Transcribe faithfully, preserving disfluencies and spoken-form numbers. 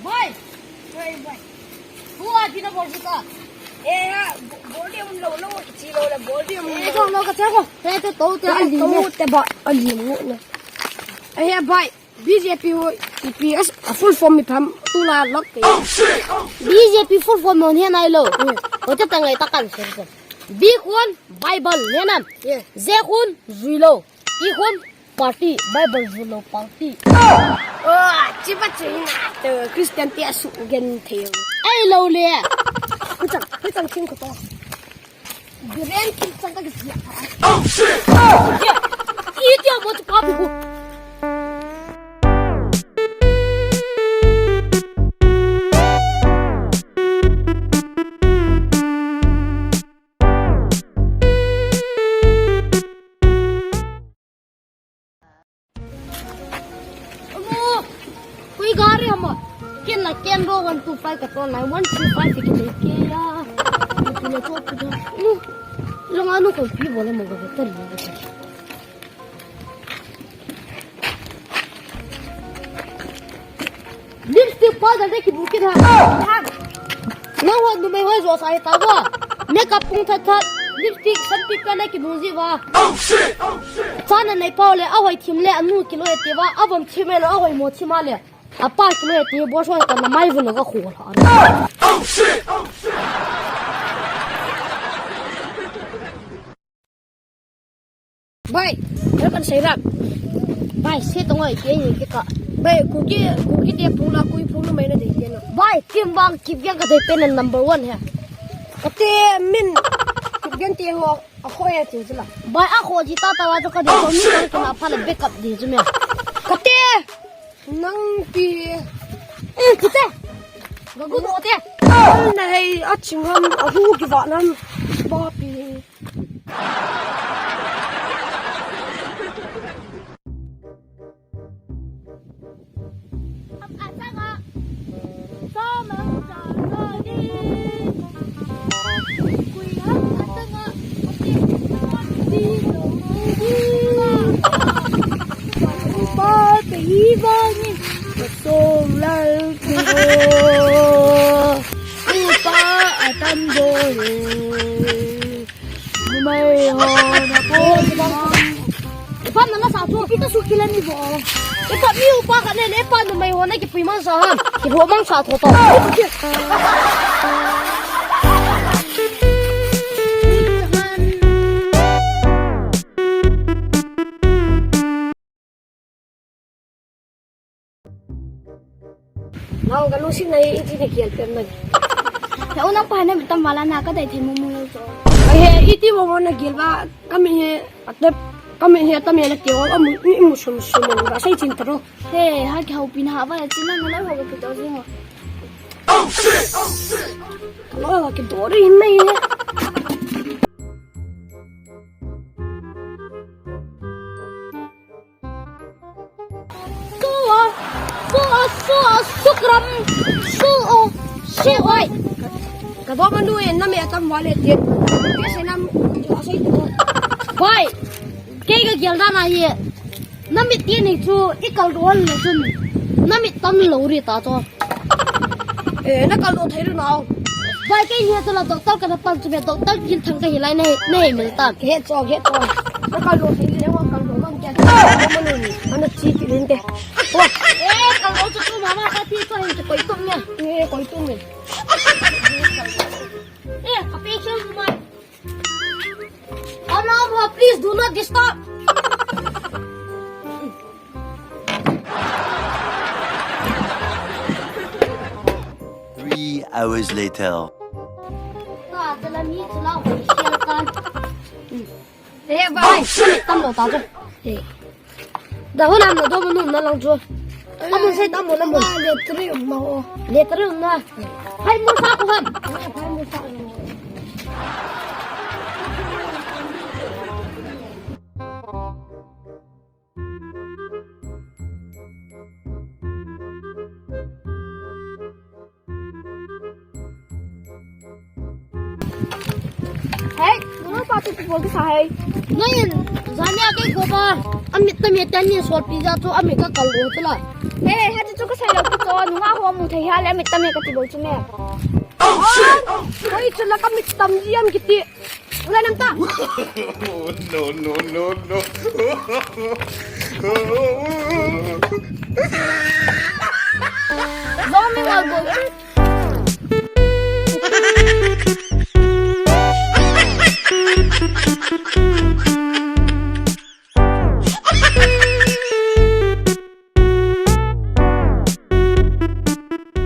Oi! Oi, bai. Hu a pi na bol su ta. Eh, ha, bo-, bol di um lo lo, chi lo la, bol di um lo. Eh, lo ka che ko. Te, te, to, te, a li to, mo. Te ba, a li mo na. Eh, bai. B J P ho, P P S, a full form mi tham, tu la lok ke. B J P full form mo ni nai lo. Hmm. Ho te tang ngai ta kan se se. B khun Bible ni nam. Yeah. J khun jui lo. P khun party, Bible jui lo party. Oh, chi ba chi na. To Christian te asu gen thei. Ai lo le. Hu chang, hu chang king ko to. Grand King chang ka kisia. Oh shit! Oh! Iti amo tu papi ko. Amo, koi gari hama. Ken la ken ro one two five ka ton lai one two five ki le ke ya. Ki le to ki da. Amo, long anu ko pi bole mo ga ta ni. Lipstick powder de kibu kit ha. Nang ho numei ho jo sa hi ta bo. Makeup pung that that. Lipstick san pi pen de kibu ji va. Chana nei pau le, ahoi thim le, anu kilo e ti va, avom thim le, ahoi mo thim le. Apa kilo e ti bo so ka na mai vu no ka khu la. Bai, ra kan sei rap. Bai, se tong oi, ke ni ke ka. Bai, Kuki, Kuki te phung la, kui phung lu mai na dei te na. Bai, team bang, Kipgen ka dei pen number one he. Ka te min, Kipgen te ho, a kho e te la. Bai, a kho ji ta ta wa to ka dei to min ka na pha la backup dei ju me. Ka te, nang pi. Eh, ka te. Ga gu mo te. Al na hei, a ching ham, a hu ki va nam. Ba pi. Upa atam bol. Numei ho na po. Ipa nana sa tho, kita su kila ni bo. Ipa mi upa ka ne le pa numei ho na kipui mang sa ha. Kibo mang sa tho to. Nau, ka lungset na hi, iti na gel pen na. He, unang pa na mi tam wala na ka dai thei mo mo lo so. Ai he, iti mo mo na gel ba, kami he, atep, kami he, tam he la keo, amu, i mu sum sum ba, sai chin taro. He, ha ki hau pin ha ba, chin na na la ho ba ki to jing ho. Ka lo ha ki do ri hin na hi. Suo, suo, suo, sukram, suo, se oi. Ka do manu e, na me atam wale te. Ke se nam, jo se to. Bai, kei ka gel dan ahi. Na mit ti ni chu, i kal do le chun. Na mit tam lo ri ta to. Eh, na kal do thei lu nau. Bai, kei ni tu la doctor ka na pan chu be doctor kin thang ka hi lai nei, nei mil tan. He cho, he cho. Na kal do thei le wa kal do kan kya. Manu ni, ana chi ki lin te. Eh, kal do chu tu mama ka ti ko hin koi tum nya. Eh, koi tum me. Eh, ka pe chang mai. Hello, hello, please do not disturb. Three hours later. Ta, ta la mi, ta la official kan. Eh, bai, tam lo ta jo. Eh. Da ho nam na do mo nun na lang chu. Amun sai tam mo na mo. Ba le tri um ma ho. Le tri um na. Hai mo sa ko ham. Hai mo sa ko. Hey, mama pa Ati bol kisa hai. Nangin, jania kei ko ba. Amit tame tani solpi ja chu, amit ka kal lo chu la. He, hati chu kasei lou chu, nunga ho mu thei hia le amit tame kati bol chu me. Oh, shit! Hoi chu la ka mit tam ji am kiti. Ula nam ta. No, no, no, no. Zo mi ngal bol.